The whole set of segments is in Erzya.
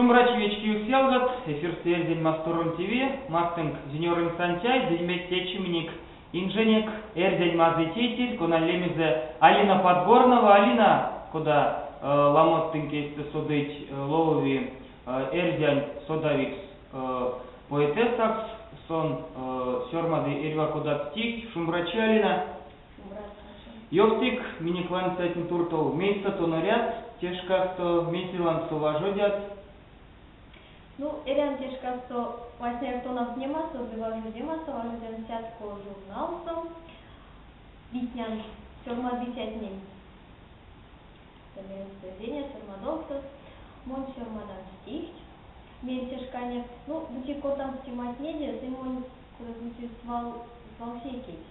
Шумбрачи вечкивикс ялгат, эфирсэ Эрзянь Масторонь ТВ, мартынк Зинёронь Сантяй ды течи минек инженек эрзянь мазый тейтерь, конань лемезэ Алина Подгорнова. Алина, кода ламот тынк эйстэ содыть, ловови эрзянь содавикс поэтессакс. Сон сёрмады эрьва кодат стихть. Шумбрачи, Алина! Ёвтык минек ваныцятнень туртов, мейсэ тон эрят те шкасто, мезе лангсо важодят? Ну, эрян те шкасто васняяк тонавтнемасо ды важодемасо, важодян Сятко журналсо, витнян сёрмадыцятнень произведения, сёрмадовксост. Мон сёрмадан стихть меельце шкане. Ну, бути кортамс тематнеде, сынь монь кода-бути свал свал секеть.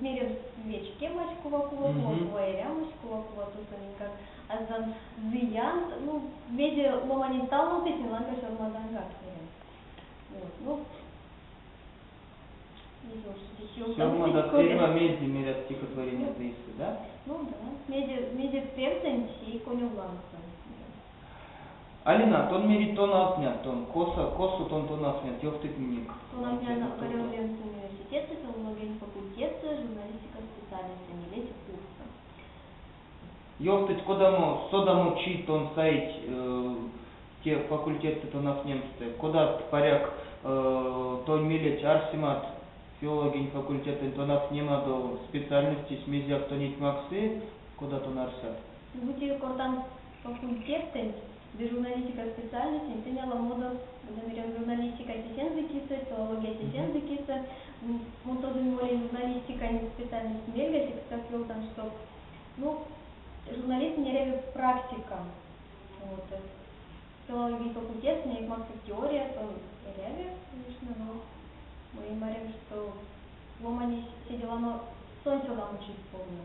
Меремс вечкемась, кува-кува, кува-кува эрямось, кува-кува тосо меньгак аздан зыянт, ну, мезе ломаненть талновты, сень ланга сёрмадангак меремс. Вот, ну, Сёрмадат эрьва мезе мерят стихотвореният эйсэ, да? Ну да. Мезе, мезе превсэнть и конёв лангсо. Алина, тон мерить тонавтнят, тон косо, косо тон тонавтнят, ёвтык минек. Тонавтнян Орёл университетсэ, филологиянь факультетсэ, журналистика специальностьсэ, нилеце курссо. Ёвтыть, кодамо содамочи тон саить те факультетсэ тонавтнемстэ? Кодат, паряк, тонь мелеть, арсемат филологиянь факультетэнь тонавтнемадо, специальностесь мезеяк тонеть максы, кода тон арсят? Бути кортамс факультеттэнть ды журналистика специальностенть, тынь аламодо, меремс, журналистика эсензэ кисэ, филология эсензэ кисэ. Мон содынь молень журналистикань специальность мельга, секскак ёвтан, што, ну, журналистнэнь эряви практика. Вот. Филологиянь факультетсэ максыть теория, сон эряви, конечно, но мы марим, што ломанесь седе ламо сонсь содамочись пурны.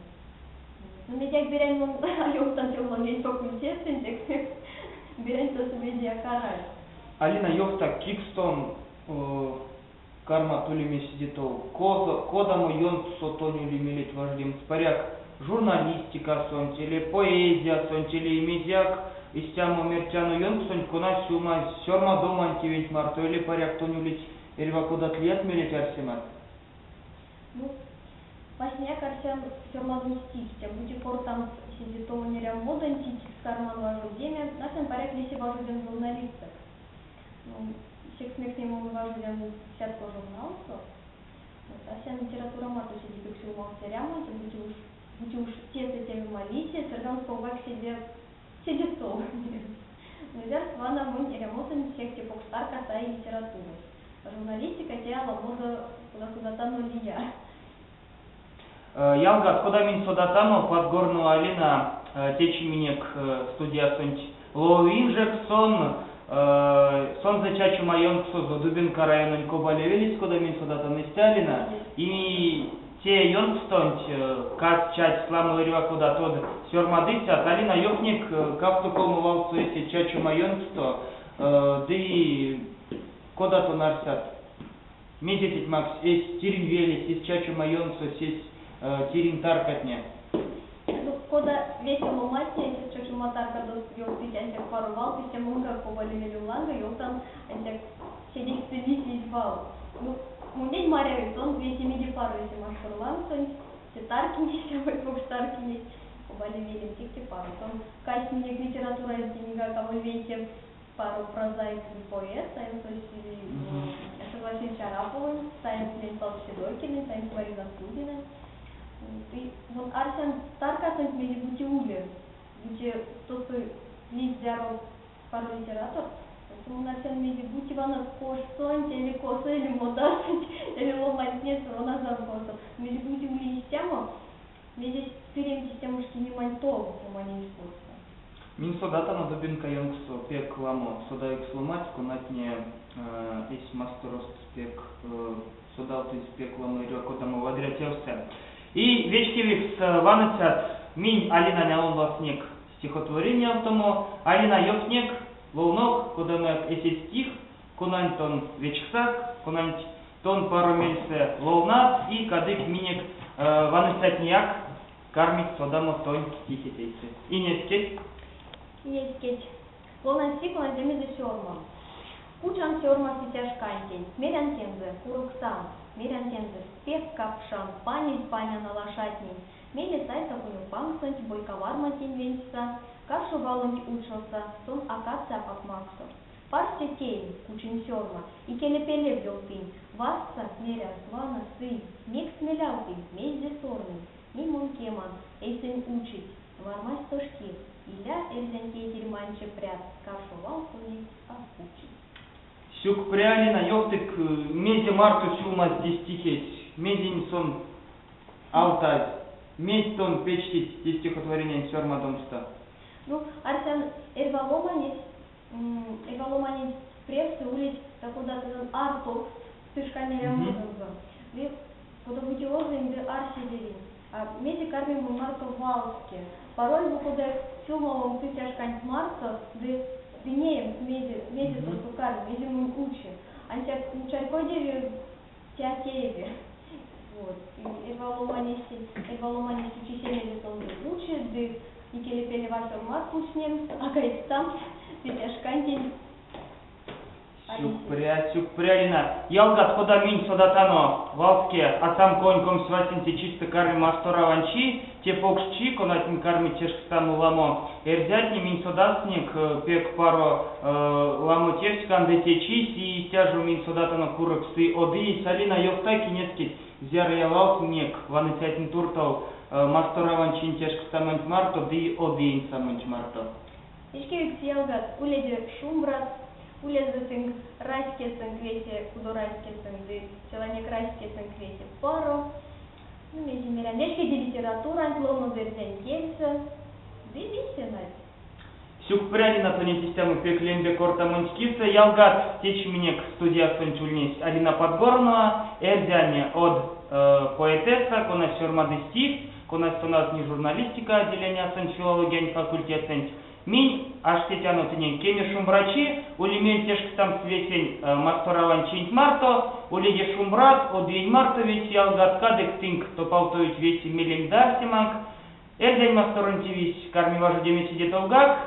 Ну, мезеяк берянь мон а ёвтан филологиянь факультетсэнть, секс берянь тосо мезеяк арась. Алина, ёвтак, кикс тон кармат улеме седе тов? Козо, кодамо ёнкссо тонь ули мелеть важодемс? Паряк, журналистикасонть или поэзиясонть, или мезеяк истямо мертяно ёнксонть, конась сюлмазь сёрмадомань тевенть марто, или паряк тонь улить эрьва кодат лият мелеть-арсемат? Ну, васняяк арсян сёрмадомс стихть, а бути кортамс седе тов эрямодонть, кикс карман важодеме, арсян, паряк, лиси важодян журналистэкс. Ну, секс мекс ней мон важодян Сятко журналсо. Вот, арсян литература марто седе пек сюлмавкс эрямонть, бути уш, бути уш тесэ тевем а лиси, сыргамс ковгак седе, седе тов. Но зярс вана монь эрямосонть сехте покш тарка саи литературась. Журналистика те аламодо кода содатано лия. Ялгат, кода минь содатано, Подгорнова Алина течи минек студиясонть лови инжекс. Сон сонзэ чачома ёнксозо Дубенка райононь Кобале велесь, кода минь содатано, истя, Алина? И те ёнксстонть кассь-чачсь ламо эрьва кодат од сёрмадыцят. Алина, ёвтнек кавто-колмо валсо эсеть чачома ёнкссто ды кода тон арсят, мезе теть макссь эсь тиринь велесь, эсь чачома ёнксось, эсь тиринь таркатне? Ну, кода весе ломантне эсест чачома таркадост ёвтыть ансяк паро валт, истя монгак Кобале велем ланга ёвтан ансяк седейстэ лисезь вал. Ну, монень маряви, сон весемеде паро весе мастор лангсонть, те таркинесь, аволь покш таркинесь, Кобале велем сехте паро. Сон кайсь минек литературантеньгак аволь вейке паро прозаик ды поэт, саемс Василий Васильевич Араповонь, саемс Леонид Павлович Седойкинэнь, саемс Марина Студинань. Ды мон арсян таркасонть мезе-бути ули, бути тосо лиссь зяро паро литератор, мон арсян мезе-бути вана кошсонть или косо, или модасонть, или ломантнесэ, вана косо. Мезе-бути ули истямо, мезесь сыремть истямо шкинемань тол ломаненть потсо. Минь содатано Дубенка ёнкссо пек ламо содавикс ломанть, конатне эсь масторост пек содавтызь пек ламо эрьва кодамо вадря тевсэ. И вечкевикс ваныцят, минь Алинань алонвастнек стихотворениявтомо. Алина, ёвтнек, ловнок кодамояк эсеть стих, конань тон вечксак, конанть тон паро мельсэ ловнат, и кадык минек ваныцятнеяк кармить содамо тонь стихеть эйсэ. Инескеть! Инескеть! Ловнан стих, конань лемезэ Сёрма. Кучан сёрма сыця шкантень, мерян тензэ, курок сан, мерян тензэ, пек капшан, панезь панян алашатнень, мейле сайса конёвпанксонть, бойка вармантень венстьса, каршо валонть учоса, сон а кадсы апак максо. Парсте теинь, кучинь сёрма, икелепелев ёвтынь, вастса, мерян, вана, сынь, мекс мелявтынь, мезде сорнынь, ней мон кеман, эйсэнь учить. Вармась тошки, иля, эрзянь тейтерь, манче прят, каршо вал тонеть а кучить. Сюкпря, Алина, ёвтык, мезе марто сюлмазь те стихесь, мезень сон алтазь, мезть тон печтить те стихотворениянть сёрмадомсто? Ну, арсян, эрьва ломанесь, эрьва ломаненть превсэ улить та-кодат артовкст сы шкань эрямозонзо. Ды кода-бути озынь ды арсезевинь, а мезе карми монь марто валске? Пароль бу кода сюлмавомс сыця шканть марто ды ды неемс, мезе, мезе тосо карми, мезе монь учи. Ансяк, ну, чарькодеви, те а тееви. Вот. И эрьва ломанесь, эрьва ломанесь учи се, мезе сонзэ учи, ды икелепелев а сёрмат кучнемс, а гайгстамс сыця шкантень. Сюкпря, сюкпря, Алина. Ялгат, кода минь содатано, валске ацамконь 25-це чистэ карми Масторавань чи, те покш чи, конатнень кармить тешкстамо ламо эрзятне, минь содасынек, пек паро ламо тевть канды те чись, и истя жо минь содатано курок сы од иесь. Алина, ёвтак инескеть, зярыя валт минек ваныцятнень туртов Масторавань чинь тешкстамонть марто ды од иенть самонть марто. Вечкевикс ялгат, уледе шумбрат, улезэ тынк раськесэнк весе, кудораськесэнк ды целанек раськесэнк весе паро. Ну, мезе мерян, вечкеде литературанть, ловнодо эрзянь кельсэ ды весе нать. Сюкпря, Алина, тонеть истямо пек лембе кортамонть кисэ. Ялгат, течи минек студиясонть ульнесь Алина Подгорнова, эрзянь од поэтесса, конась сёрмады стихть, конась тонавтни журналистика отделениясонть филологиянь факультетсэнть. Минь аштетяно тыненк кеме шумбрачи, ули мель тешкстамс весень Масторавань чинть марто, уледе шумбрат, од иень марто весе ялгат, кадык тынк топавтовить весе меленк ды арсеманк. Эрзянь масторонь тевесь карми важодеме седе товгак,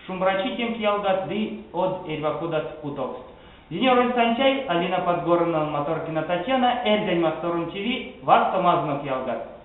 шумбрачи тенк ялгат ды од эрьва кодат путовкст. Зинёронь Сантяй, Алина Подгорнова, Маторкина Татьяна, Эрзянь масторонь ТВ, вастомазонок ялгат!